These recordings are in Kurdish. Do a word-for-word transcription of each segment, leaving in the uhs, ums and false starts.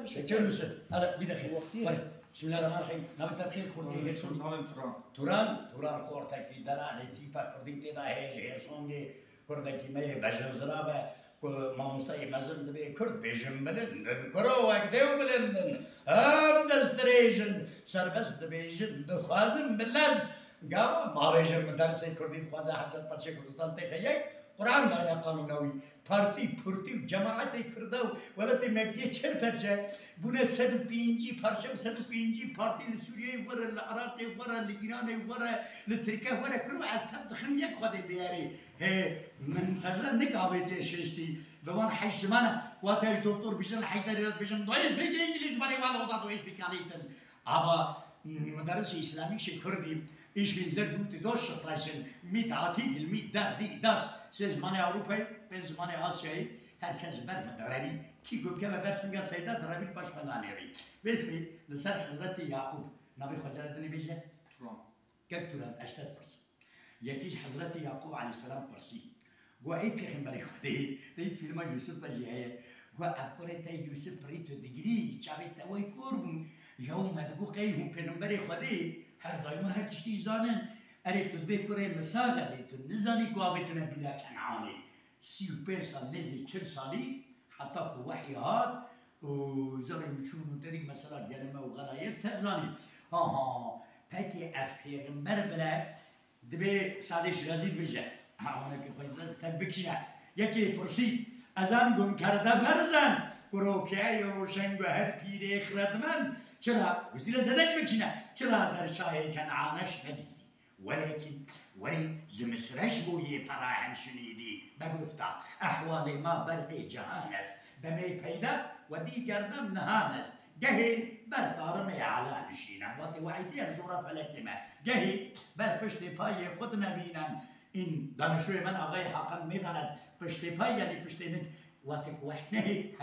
Şeker misin? Hele bir dakika. Wextî. Bari. Bismillahirrahmanirrahim. Navê te bi xêr, xortê Hêrsongê. Turan, Turan. Turan, Turan xortekî delalê tîpa kurdî tê de heye ji Hêrsongê. Kurdekî me yê bejinzira be ku mamostayê mezin dibê kurd bêjin bilind in. Kuro wek dêw bilind in. Hep dest dirêj in. Serbest dibêjin. Dixwazin bi lez. Gava ma bêjin bi dersê kurdî dixwaze her ser parçeyê Kurdistan têxe yek. Quran dayne qanûna wî. Partî, purtî û cemaetê Kurda û welatê me biyê çil perçe, bûne sed û pêncî parçe û sed û pêncî partî li Sûriyeyê were, li Iraqê were, li Îranê were, li Tirkê were, kuro ez tev dixim yek Xwedê biyarê. Hê, min teze nik avêtiye şêstî. Bi van heşt zimana, wate ji doktor bijin, Heyderê re bijin, doyê spêkê Îngilîz ji berê wele oda doyê spêkanê din. Ava, muderisê Îslamî şê Kurdî, ich bin sehr gut durchsprechen, mit Artikel, mit der, die, das, sê zimanê Ewropayê, pênc zimanê Asyayê, her kes ber min direvî. Kî ku bikeve ber singa Seyda direvî, paş xwe nanêrî. Vê spî li ser Hezretî Yaqûb, navê xwe cara dinê bêje? Turan. Kek Turan, ez te dipirsim. Yekî ji Hezretî Yaqûb aleyhisselam pirsî. Got, ey pêxemberê Xwedê, te yê fîlma Yûsif de jî heye. Got, ev kurê te Yûsif pirî tu digirî, çavê te wey kor bûn. Yaw me digot, qey hûn pêxemberê Xwedê, her daîma her tiştî zanin. Erê tu dibê kurê misal e, lê tu nizanî ku avêtine bîra Kenanê. Sî û pênc sal, nêzî çil salî, heta ku wehî hat û zerê û çûn û terî mesela gelime û xelayê te zanî. Ha ha, pekî ev pêxember bile Dibê Sadê Şirazî dibêje, ha, wanekê xwe ji dest tek bikişîne. Yekê pirsî, ez an gum kerde berzem, kurokê ey roşenguher pîrê xiretmend, çira, wî sîre zêde ji bikişîne, çira der çayê Kenaneş nedîdî. Welêkin, welê zimisreş bo yê pera hemşinîdî, begufta, ehwalê ma berqê cihan est, demê peyda we dî gerdem nihan est. Gehê ber tarimê ala nişîne. Vatê we êdî ev jora felekê me. Gehê ber piştê payê xwe dinebînen. În danişoyê me navê Hakan Mêdanet piştê pay, yanî piştê nik. Vatê ku we nehê,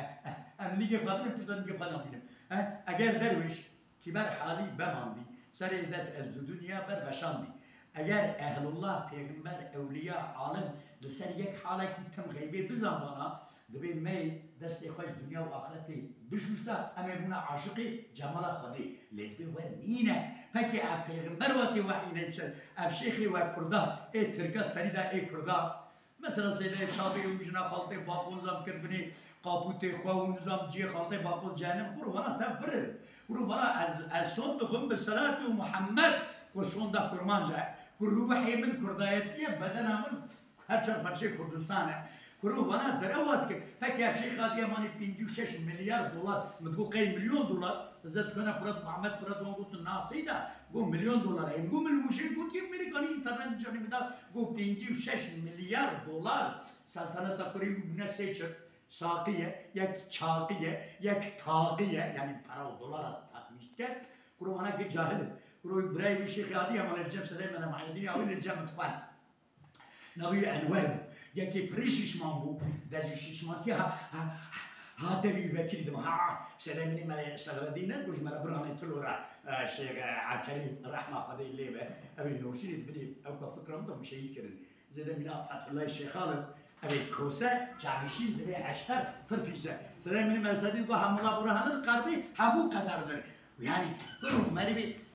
em nigê xwe bînin, pişta nigê xwe nabînin. He? Eger derwêş ki ber halî bemandî, serê dest ez du dinya ber beşandî. Eger ehlullah, pêxember, ewliya, alim li ser yek halekî tim xeybê bizanbana, dibê me destê xwe ji dinya û axretê bişûşta, em ê bûna aşiqê cemala Xwedê. Lê dibê wer nîne. Pekî ev pêxember wa tê wehî nedişin, ev şêxê we kurda, ê tirka serî de ê kurda, Mesela Seydayê Tabî û jina xaltê baqol zam kir binê qapûtê xwe û nizam ciyê xaltê baqol cehennem. Kuro vana te birin. Kuro vana ez, ez son dixwim bi selatê û Muhammed ku sonda kurmanc e. Ku ruhê min kurdayetî ye, bedena min her çar parçeyê Kurdistan e. Kuro vana derewa dike. Pekî ev şêx hatiye manî pêncî û şeş milyar dolar. Min digot qey milyon dolar. Hizret Xwena Kurat Muhammed Kurat wan gotin na Seyda. Got milyon dolar. Em got min wişê got yek Merîkanî internet nîşanî min da. Got pêncî û şeş milyar dolar. Seltaneta kurê wî bûne sê çirk. Saqî ye, yek çaqî ye, yek taqî ye. Yanî pera û dolara takmîl dike. Kuro vana ki cahil e. Kuro birayê wî Şêxê Adî Hemal li cem Sedayê Mele Muhyiddinê awî li cem dixwend. Navê wî Enwer bû. Yekê pirî şişman bû. De ji şişmantiyê ha, ha, ha devî wî vekirî dima. Ha, Sedayê Mele Selahedîn ne ku ji Mele Biranê Tilo re, e, Şêx, e, Evkerîm rehma Xwedê lê be. Ew ê Nûrşînê di binê ewka fikra min de bû şehîd kirin. Zêde mîna Fethullahê Şêxal in, ev ê kose, çavîşîn divê eşqer pir pîs e. Sedayê min Mele Sedî got, hemû la bora hene di qerdê, hemû qeder din. Yanî, kuro merivê